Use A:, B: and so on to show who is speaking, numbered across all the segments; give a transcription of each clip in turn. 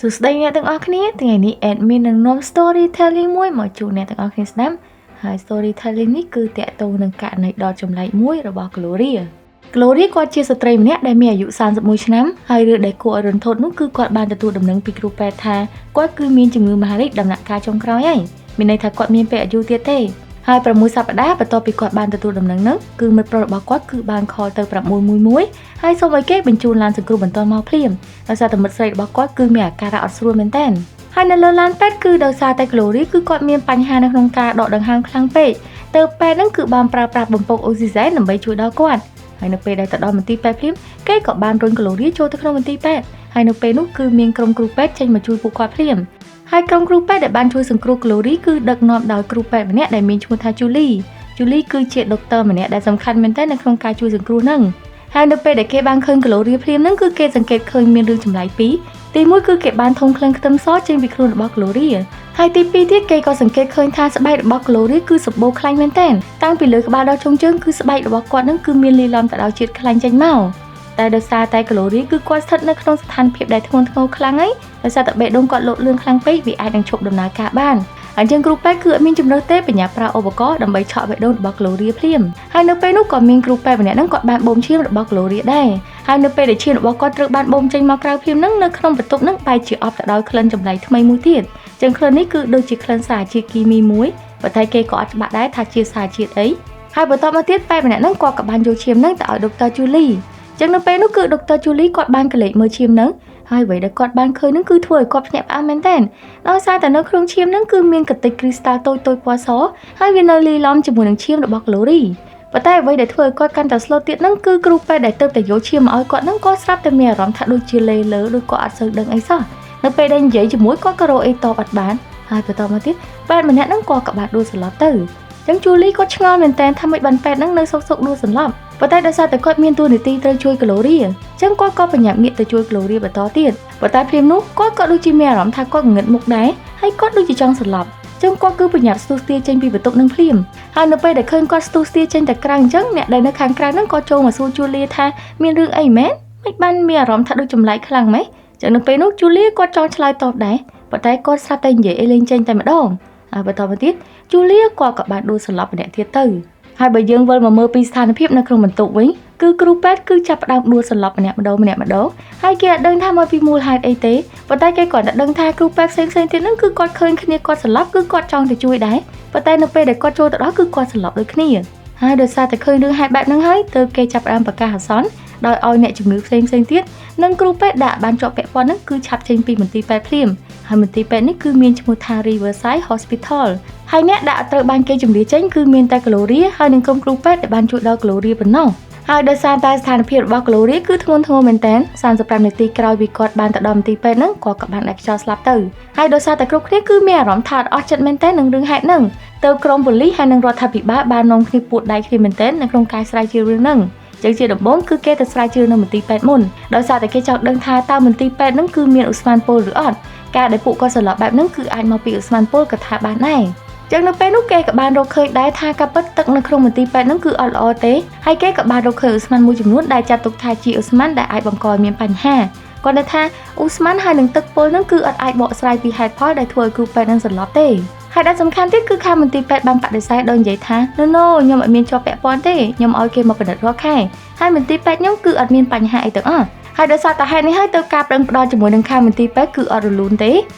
A: សួស្តីអ្នកទាំងអស់គ្នាថ្ងៃនេះ admin នឹងនាំ storytelling មួយមកជូនអ្នកទាំងអស់គ្នាស្ដាប់ហើយ storytelling នេះគឺតាក់ទងនឹងករណីដ៏ចម្លែកមួយរបស់ Gloria។ Gloria គាត់ជាស្ត្រីម្នាក់ដែលមានអាយុ31ឆ្នាំហើយរឿងដែលគួរឲ្យរន្ធត់នោះគឺគាត់បានទទួលដំណឹងពីគ្រូពេទ្យថាគាត់គឺមានជំងឺមហារីកដំណាក់កាលចុងក្រោយហើយមានន័យថាគាត់មានពេលអាយុទៀតទេហើយ6សប្តាហ៍បន្ទាប់ពីគាត់បានទទួលដំណឹងហ្នឹងគឺមិត្តប្រុសរបស់គាត់គឺបាន call ទៅ911ហើយសូមឲ្យគេបញ្ជូនឡានសង្គ្រោះបន្ទាន់មកភ្លាមដោយសារតែមិត្តស្រីរបស់គាត់គឺមានអាការៈអត់ស្រួលមែនទែនហើយនៅលើឡានពេទ្យគឺដោយសារតែ Glory គឺគាត់មានបញ្ហានៅក្នុងការដកដង្ហើមខ្លាំងពេកទៅពេទ្យហ្នឹងគឺបានប្រើប្រាស់បំពង់អូស៊ីសែនដើម្បីជួយដល់គាត់ហើយនៅពេលដែលទៅដល់មន្ទីរពេទ្យភ្លាមគេក៏បានរុញ Glory ចូលទៅក្នុងមន្ទីរពេទ្យហើយនៅពេលនោះគឺមានក្រុមគ្រូពេទ្យចេញមកជួយពួកគាត់ភ្លាមហើយក្រុមគ្រូពេទ្យដែលបានជួយសង្គ្រោះ Glory គឺដឹកនាំដោយគ្រូពេទ្យម្នាក់ដែលមានឈ្មោះថា Julie។ Julie គឺជាដុកទ័រម្នាក់ដែលសំខាន់មែនទែននៅក្នុងការជួយសង្គ្រោះហ្នឹងហើយនៅពេលដែលគេបានឃើញ Glory ភ្លាមហ្នឹងគឺគេសង្កេតឃើញមានរឿងចម្លែកពីរទីមួយគឺគេបានធំក្លិនខ្ទឹមសចេញពីខ្លួនរបស់ Gloria ហើយទីពីរទៀតគេក៏សង្កេតឃើញថាស្បែករបស់ Gloria គឺសម្បូរខ្លាញ់មែនទែនតាំងពីលើក្បាលដល់ចុងជើងគឺស្បែករបស់គាត់នឹងគឺមានលាយឡំទៅដោយជាតិខ្លាញ់ចេញមកតែដោយសារតែ Gloria គឺគាត់ស្ថិតនៅក្នុងស្ថានភាពដែលធ្ងន់ធ្ងរខ្លាំងហើយដោយសារតែបេះដូងគាត់លោតលឿនខ្លាំងពេកវាអាចនឹងឈប់ដំណើរការបានអញ្ចឹងគ្រូពេទ្យគឺអត់មានជម្រើសទេបញ្ញាប្រើឧបករណ៍ដើម្បីឆក់បេះដូងរបស់ Gloria ភ្លាមហើយនៅពេលនោះក៏មានគ្រូពេទ្យម្នាក់ហ្នឹងគាត់បានបូមឈាមរបស់ Gloria ដែរហើយនៅពេលដែលឈាមរបស់គាត់ត្រូវបានបូមចេញមកក្រៅភ្លាមហ្នឹងនៅក្នុងបន្ទប់ហ្នឹងបែរជាអប់ទៅដោយក្លិនចម្លែកថ្មីមួយទៀតចឹងក្លិននេះគឺដូចជាក្លិនសារជាតិគីមីមួយប៉ុន្តែគេក៏អត់ច្បាស់ដែរថាជាសារជាតិអីហើយបន្តមកទៀតពេទ្យម្នាក់ហ្នឹងគាត់ក៏បានយកឈាមហ្នឹងទៅឲ្យដុកទ័រជូលីចឹងនៅពេលនោះគឺដុកទ័រជូលីគាត់បានកលេចមើលឈាមហ្នឹងហើយអ្វីដែលគាត់បានឃើញហ្នឹងគឺធ្វើឲ្យគាត់ភ្ញាក់ផ្អើលមែនទែនដោយសារតែនៅក្នុងឈាមហ្នឹងគឺមានកម្ទេចគ្រីស្តាល់តូចៗពណ៌សហើយវានៅលាយឡំជាមួយនឹងឈាមរបស់ Glory ប៉ុន្តែអ្វីដែលធ្វើឲ្យគាត់កាន់តែស្លូតទៀតហ្នឹងគឺគ្រូពេទ្យដែលទៅតែយកឈាមមកឲ្យគាត់ហ្នឹងក៏ស្រាប់តែមានអារម្មណ៍ថាដូចជាលេលើដូចគាត់អត់សូវដឹងអីសោះនៅពេលដែលនិយាយជាមួយគាត់ក៏រកអីតបអត់បានហើយបន្តមកទៀតពេទ្យម្នាក់ហ្នឹងក៏ក្បាលដួលសន្លប់ទៅចឹងជូលីគាត់ឆ្ងល់មែនតើថាមិនបានពេទ្យហ្នឹងនៅសុកសុកដួលសន្លប់ប៉ុន្តែដោយសារតែគាត់មានតួនាទីត្រូវជួយ Gloria ចឹងគាត់ក៏បញ្ញាប់ងាកទៅជួយ Gloria បន្តទៀតប៉ុន្តែភ្លាមនោះគាត់ក៏ដូចជាមានអារម្មណ៍ថាគាត់ងងឹតមុខដែរហើយគាត់ដូចជាចង់សន្លប់ចឹងគាត់គឺបញ្ញាប់ស្ទុះស្ទាចេញពីបន្ទប់នឹងភ្លាមហើយនៅពេលដែលឃើញគាត់ស្ទុះស្ទាចេញតែក្រៅអញ្ចឹងអ្នកដែលនៅខាងក្រៅហ្នឹងក៏ចូលមកសួរជូលីថាមានរឿងអីមែនមិនបានមានអារម្មណ៍ថាដូចចម្លែកខ្លាំងម៉េចចឹងនៅពេលនោះជូលីគាត់ចង់ឆ្លើយតបដែរប៉ុន្តែគាត់ស្រាប់តែនិយាយអីលេងចេញតែម្ដងហើយបន្តមកទៀតជូលីគាត់ក៏បានដួលសន្លប់ម្នាក់ទៀតទៅហើយបើយើងវិលមកមើលពីស្ថានភាពនៅក្នុងបន្ទប់វិញគឺគ្រូពេទ្យគឺចាប់ផ្ដើមដួលសន្លប់ម្នាក់ម្ដងម្នាក់ម្ដងហើយគេអត់ដឹងថាមកពីមូលហេតុអីទេប៉ុន្តែគេគ្រាន់តែដឹងថាគ្រូពេទ្យផ្សេងផ្សេងទៀតហ្នឹងគឺគាត់ឃើញគ្នាគាត់សន្លប់គឺគាត់ចង់ទៅជួយដែរប៉ុន្តែនៅពេលដែលគាត់ចូលទៅដល់គឺគាត់សន្លប់ដូចគ្នាហើយដោយសារតែឃើញរឿងហេតុបែបហ្នឹងហើយទើបគេចាប់ផ្ដើមប្រកាសអាសន្នដោយឲ្យអ្នកជំងឺផ្សេងផ្សេងទៀតនិងគ្រូពេទ្យដែលបានជាប់ពាក់ព័ន្ធហ្នឹងគឺឆាប់ចេញពីមន្ទីរពេទ្យភ្លាមហើយមន្ទីរពេទ្យនេះគឺមានឈ្មោះថា Riverside Hospital ហើយអ្នកដែលអត់ត្រូវបានគេជម្លៀសចេញគឺមានតែ Gloria ហើយនិងក្រុមគ្រូពេទ្យដែលបានជួយដល់ Gloria ប៉ុណ្ណោះហើយដោយសារតែស្ថានភាពរបស់ Gloria គឺធ្ងន់ធ្ងរមែនទែន35នាទីក្រោយពីគាត់បានទៅដល់មន្ទីរពេទ្យហ្នឹងគាត់ក៏បានដាច់ខ្យល់ស្លាប់ទៅហើយដោយសារតែគ្រប់គ្នាគឺមានអារម្មណ៍ថាអត់ចិត្តមែនទែននឹងរឿងហេតុហ្នឹងទៅក្រុមប៉ូលីសហើយនិងរដ្ឋាភិបាលបាននាំគ្នាពួតដៃគ្នាមែនទែននៅក្នុងការស្រាវជ្រាវរឿងហ្នឹងចឹងជាដំបូងគឺគេទៅស្រាវជ្រាវនៅមន្ទីរពេទ្យមុនដោយសារតែគេចង់ដឹងថាតើមន្ទីរពេទ្យហ្នឹងគឺមានឧស្ម័នពុលឬអត់ការដែលពួកគាត់សន្លប់បែបហ្នឹងគឺអាចមកពីឧស្ម័នពុលក៏ថាបានដែរចឹងនៅពេលនោះគេក៏បានរកឃើញដែរថាការពិតទឹកនៅក្នុងមន្ទីរពេទ្យហ្នឹងគឺអត់ល្អទេហើយគេក៏បានរកឃើញឧស្ម័នមួយចំនួនដែលចាត់ទុកថាជាឧស្ម័នដែលអាចបង្កឲ្យមានបញ្ហាគាត់ថាឧស្ម័នហើយនឹងទឹកពុលហ្នឹងគឺអត់អាចបកស្រាយពីហេតុផលដែលធ្វើឲ្យគ្រូពេទ្យនឹងសន្លប់ទេហើយដែលសំខាន់ទៀតគឺខាងមន្ទីរពេទ្យបានបដិសេធដោយនិយាយថា No, ខ្ញុំអត់មានជាប់ពាក់ព័ន្ធទេខ្ញុំឲ្យគេមកពិនិត្យរាល់ខែហើយមន្ទីរពេទ្យខ្ញុំគឺអត់មានបញ្ហាអីទាំងអស់ហើយដោយសារតែហេតុនេះហើយទៅការប្រឹងផ្ដល់ជាមួយនឹងខាងមន្ទីរពេទ្យគឺអត់រលូនទ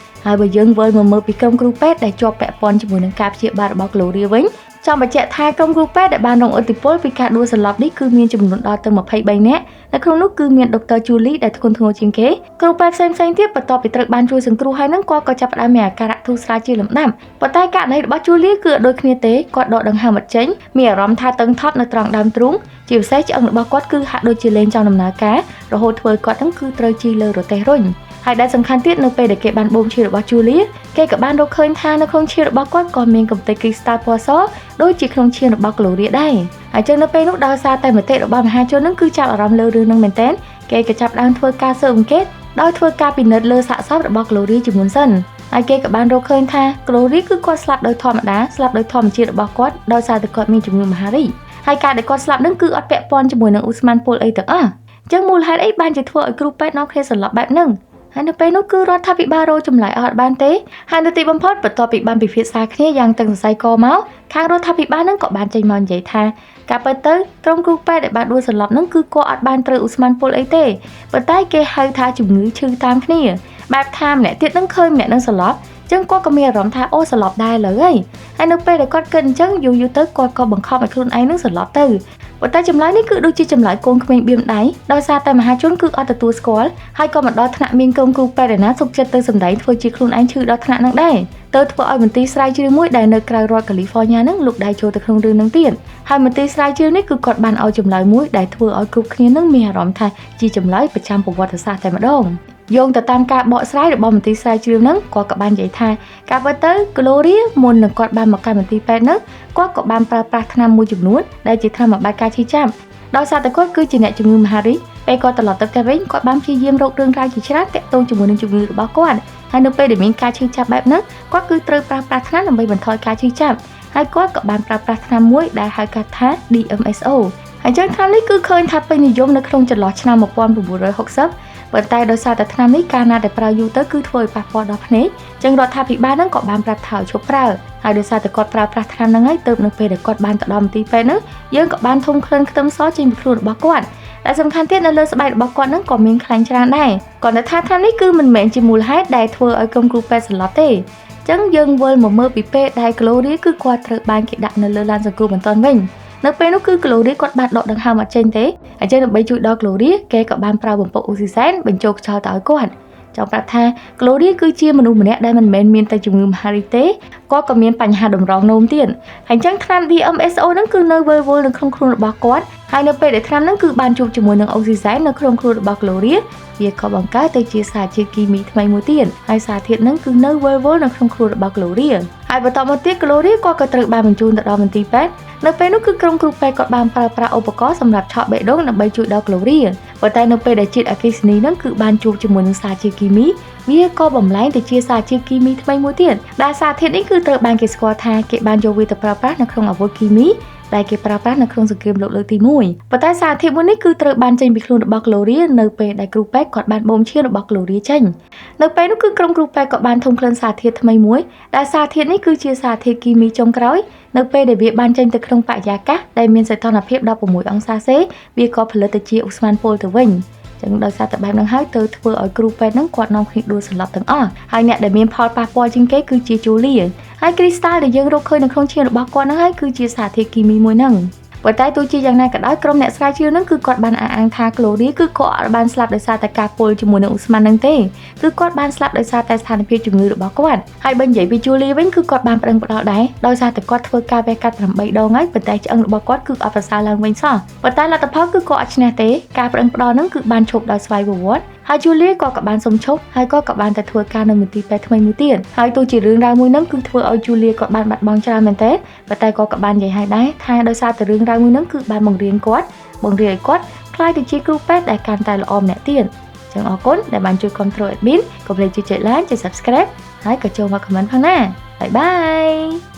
A: េហើយបើយើងវិលមកមើលពីក្រុមគ្រូពេទ្យដែលជាប់ពាក់ព័ន្ធជាមួយនឹងការព្យាបាលរបស់ Gloria វិញចង់បញ្ជាក់ថាក្រុមគ្រូពេទ្យដែលបានរងឥទ្ធិពលពីការដួលសន្លប់នេះគឺមានចំនួនដល់ទៅ23នាក់នៅក្នុងនោះគឺមានដុកទ័រជូលីដែលធ្ងន់ធ្ងរជាងគេគ្រូពេទ្យផ្សេងផ្សេងទៀតបន្ទាប់ពីត្រូវបានជួយសង្គ្រោះហើយនឹងគាត់ក៏ចាប់ផ្ដើមមានអាការៈធូរស្រាលជាលំដាប់ប៉ុន្តែករណីរបស់ជូលីគឺអត់ដូចគ្នាទេគាត់ដកដង្ហើមអត់ចេញមានអារម្មណ៍ថាតឹងថប់នៅត្រង់ដើមទ្រូងជាពិសេសឆ្អឹងរបស់គាត់គឺហាក់ដូចជាលែងចង់ដំណើរការរហូតធ្វើគាត់នឹងគឺត្រូវជីលើរទេះរុញហើយដែលសំខាន់ទៀតនៅពេលដែលគេបានបូមឈាមរបស់ជូលីគេក៏បានរកឃើញថានៅក្នុងឈាមរបស់គាត់ក៏មានកម្ទេចគ្រីស្តាល់ពណ៌សដូចជាក្នុងឈាមរបស់ Gloria ដែរហើយចឹងនៅពេលនោះដោយសារតែមតិរបស់មហាជននឹងគឺចាប់អារម្មណ៍លើរឿងនឹងមែនទែនគេក៏ចាប់ដើមធ្វើការស៊ើបអង្កេតដោយធ្វើការពិនិត្យលើសាកសពរបស់ Gloria ជាមុនសិនហើយគេក៏បានរកឃើញថា Gloria គឺគាត់ស្លាប់ដោយធម្មតាស្លាប់ដោយធម្មជាតិរបស់គាត់ដោយសារតែគាត់មានជំងឺមហារីកហើយការដែលគាត់ស្លាប់នឹងគឺអត់ពាក់ព័ន្ធជាមួយនឹងឧស្ម័នពុលអីទាំងអស់ចឹងមូលហេតុអីបានជាធ្វើឲ្យគ្រូពេទ្យនាំគ្នាសន្លប់បែបហ្នឹងហ ហើយនៅពេលនោះគឺរដ្ឋាភិបាលរកចម្លើយអត់បានទេហើយនៅទីបំផុតបន្ទាប់ពីបានពិភាក្សាគ្នាយ៉ាងតឹងសរសៃកមកខាងរដ្ឋាភិបាលនឹងក៏បានចេញមកនិយាយថាការពិតទៅក្រុមគ្រូពេទ្យដែលបានដួលសន្លប់នឹងគឺគាត់អត់បានត្រូវឧស្ម័នពុលអីទេប៉ុន្តែគេហៅថាជំងឺឈឺតាមគ្នាបែបថាម្នាក់ទៀតនឹងឃើញម្នាក់នឹងសន្លប់ចឹងគាត់ក៏មានអារម្មណ៍ថាអូសន្លប់ដែរលើហើយហើយនៅពេលដែលគាត់គិតអញ្ចឹងយូរយូរទៅគាត់ក៏បង្ខំឲ្យខ្លួនឯងនឹងសន្លប់ទៅប៉ុន្តែចម្លើយនេះគឺដូចជាចម្លើយកូនក្មេងបៀមដៃដោយសារតែមហាជនគឺអត់ទទួលស្គាល់ហើយក៏មិនដល់ថ្នាក់មានក្រុមគ្រូពេទ្យឯណាសុខចិត្តទៅសម្ដែងធ្វើជាខ្លួនឯងឈឺដល់ថ្នាក់នឹងដែរទៅធ្វើឲ្យមន្ទីរស្រាវជ្រាវមួយដែលនៅក្រៅរដ្ឋកាលីហ្វ័រញ៉ានឹងលុកដៃចូលទៅក្នុងរឿងនឹងទៀតហើយមន្ទីរស្រាវជ្រាវនេះគឺគាត់បានឲ្យចម្លើយមួយដែលធ្វើឲ្យគ្រប់គ្នានឹងមានអារម្មណ៍ថាជាចម្លើយប្រចាំប្រវត្តិសាស្ត្រតែម្ដងយោងទៅតាមការបកស្រាយរបស់មន្ទីរស្រាវជ្រាវហ្នឹងគាត់ក៏បាននិយាយថាការពិតទៅ Gloria មុននឹងគាត់បានមកកាន់មន្ទីរពេទ្យហ្នឹងគាត់ក៏បានប្រើប្រាស់ថ្នាំមួយចំនួនដែលជាថ្នាំបំបាត់ការឈឺចាប់ដោយសារតែគាត់គឺជាអ្នកជំងឺមហារីកពេលគាត់ត្រឡប់ទៅផ្ទះវិញគាត់បានព្យាយាមរករឿងរ៉ាវជាច្រើនទាក់ទងជាមួយនឹងជំងឺរបស់គាត់ហើយនៅពេលដែលមានការឈឺចាប់បែបហ្នឹងគាត់គឺត្រូវប្រើប្រាស់ថ្នាំដើម្បីបន្ថយការឈឺចាប់ហើយគាត់ក៏បានប្រើប្រាស់ថ្នាំមួយដែលហៅកាត់ថា DMSO ហើយចឹងថ្នាំនេះគឺឃើញថាពេញនិយមនៅក្នុងចន្លោះឆ្នាំ1960ប៉ុន្តែដោយសារតែថ្នាំនេះកាលណាដែលប្រើយូរទៅគឺធ្វើឲ្យប៉ះពាល់ដល់ភ្នែកចឹងរដ្ឋាភិបាលហ្នឹងក៏បានប្រាប់ថាឲ្យឈប់ប្រើហើយដោយសារតែគាត់ប្រើប្រាស់ថ្នាំហ្នឹងហើយទើបនៅពេលដែលគាត់បានទៅដល់មន្ទីរពេទ្យហ្នឹងយើងក៏បានធំក្លិនខ្ទឹមសចេញពីខ្លួនរបស់គាត់ដែលសំខាន់ទៀតនៅលើស្បែករបស់គាត់ហ្នឹងក៏មានខ្លាញ់ច្រើនដែរគាត់នៅថាថ្នាំនេះគឺមិនមែនជាមូលហេតុដែលធ្វើឲ្យក្រុមគ្រូពេទ្យសន្លប់ទេចឹងយើងវិលមកមើលពីពេលដែល Gloria គឺគាត់ត្រូវបានគេដាក់នៅលើឡានសង្គ្រោះបន្ទាន់វិញនៅពេលនោះគឺ Gloria គាត់បានដកដង្ហើមអត់ចេញទេអញ្ចឹងដើម្បីជួយដល់ Gloria គេក៏បានប្រើបំពង់អូស៊ីសែនបញ្ចូលខ្យល់ទៅឲ្យគាត់ចង់ប្រាប់ថា Gloria គឺជាមនុស្សម្នាក់ដែលមិនមែនមានតែជំងឺមហារីកទេគាត់ក៏មានបញ្ហាតម្រងនោមទៀតហើយអញ្ចឹងថ្នាំ DMSO ហ្នឹងគឺនៅវិលវល់នៅក្នុងខ្លួនរបស់គាត់ហើយនៅពេលដែលថ្នាំហ្នឹងគឺបានជួបជាមួយនឹងអូស៊ីសែននៅក្នុងខ្លួនរបស់ Gloria វាក៏បង្កើតទៅជាសារជាតិគីមីថ្មីមួយទៀតហើយសារធាតុហ្នឹងគឺនៅវិលវល់នៅក្នុងខ្លួនរបស់ Gloria ហើយបន្តមកទៀត Gloria គាត់ក៏ត្រូវបានបញ្ជូនទៅដល់មន្ទីរពេទ្យនៅពេលនោះគឺក្រុមគ្រូពេទ្យគាត់បានប្រើប្រាស់ឧបករណ៍សម្រាប់ឆក់បេះដូងដើម្បីជួយដល់ Gloria ប៉ុន្តែនៅពេលដែលជាតិអគ្គិសនីហ្នឹងគឺបានជួបជាមួយនឹងសារជាតិគីមីវាក៏បំលែងទៅជាសារជាតិគីមីថ្មីមួយទៀតដែលសារធាតុនេះគឺត្រូវបានគេស្គាល់ថាគេបានយកវាទៅប្រើប្រាស់នៅក្នុងអាវុធគីមីដែលគេប្រើប្រាស់នៅក្នុងសង្គ្រាមលោកលើកទី1ប៉ុន្តែសារធាតុមួយនេះគឺត្រូវបានចេញពីខ្លួនរបស់ Gloria នៅពេលដែលគ្រូពេទ្យគាត់បានបូមឈាមរបស់ Gloria ចេញនៅពេលនោះគឺក្រុមគ្រូពេទ្យក៏បានធំក្លិនសារធាតុថ្មីមួយដែលសារធាតុនេះគឺជាសារធាតុគីមីចុងក្រោយនៅពេលដែលវាបានចេញទៅក្នុងបរិយាកាសដែលមានសីតុណ្ហភាព16អង្សាសេវាក៏ផលិតទៅជាឧស្ម័នពុលទៅវិញចឹងដោយសារតែបែបហ្នឹងហើយទៅធ្វើឲ្យគ្រូពេទ្យហ្នឹងគាត់នាំគ្នាដួលសន្លប់ទាំងអស់ហើយអ្នកដែលមានផលប៉ះពាល់ជាងគេគឺជាជូលីហើយគ្រីស្តាល់ដែលយើងរកឃើញនៅក្នុងឈាមរបស់គាត់ហ្នឹងហើយគឺជាសារធាតុគីមីមួយហ្នឹងប៉ុន្តែទោះជាយ៉ាងណាក៏ដោយក្រុមអ្នកស្រាវជ្រាវហ្នឹងគឺគាត់បានអះអាងថា Gloria គឺគាត់អត់បានស្លាប់ដោយសារតែការពុលជាមួយនឹងឧស្ម័នហ្នឹងទេគឺគាត់បានស្លាប់ដោយសារតែស្ថានភាពជំងឺរបស់គាត់ហើយបើនិយាយពី Julie វិញគឺគាត់បានប្តឹងផ្តល់ដែរដោយសារតែគាត់ធ្វើការវះកាត់8ដងហើយប៉ុន្តែឆ្អឹងរបស់គាត់គឺអត់ប្រសើរឡើងវិញសោះប៉ុន្តែលទ្ធផលគឺគាត់អត់ឈ្នះទេការប្តឹងផ្តល់ហ្នឹងគឺបានឈប់ដោយស្វ័យប្រវត្តិហើយ Julie ក៏បានសុំឈប់ហើយក៏បានទៅធ្វើការនៅមន្ទីរពេទ្យថ្មីមួយទៀតហើយទោះជារឿងរ៉ាវមួយហ្នឹងគឺធ្វើឲ្យ Julie គាត់បានបាត់បង់ច្រើនមែនទែនប៉ុន្តែក៏បាននិយាយឲ្យដែរថាដោយសារតែរឿងរ៉ាវមួយហ្នឹងគឺបានបង្រៀនគាត់បង្រៀនឲ្យគាត់ក្លាយទៅជាគ្រូពេទ្យដែលកាន់តែល្អម្នាក់ទៀតចឹងអរគុណដែលបានជួយ control admin កុំភ្លេចជួយចុច like ចុច subscribe ហើយក៏ចូលមក comment ផងណាបាយបាយ។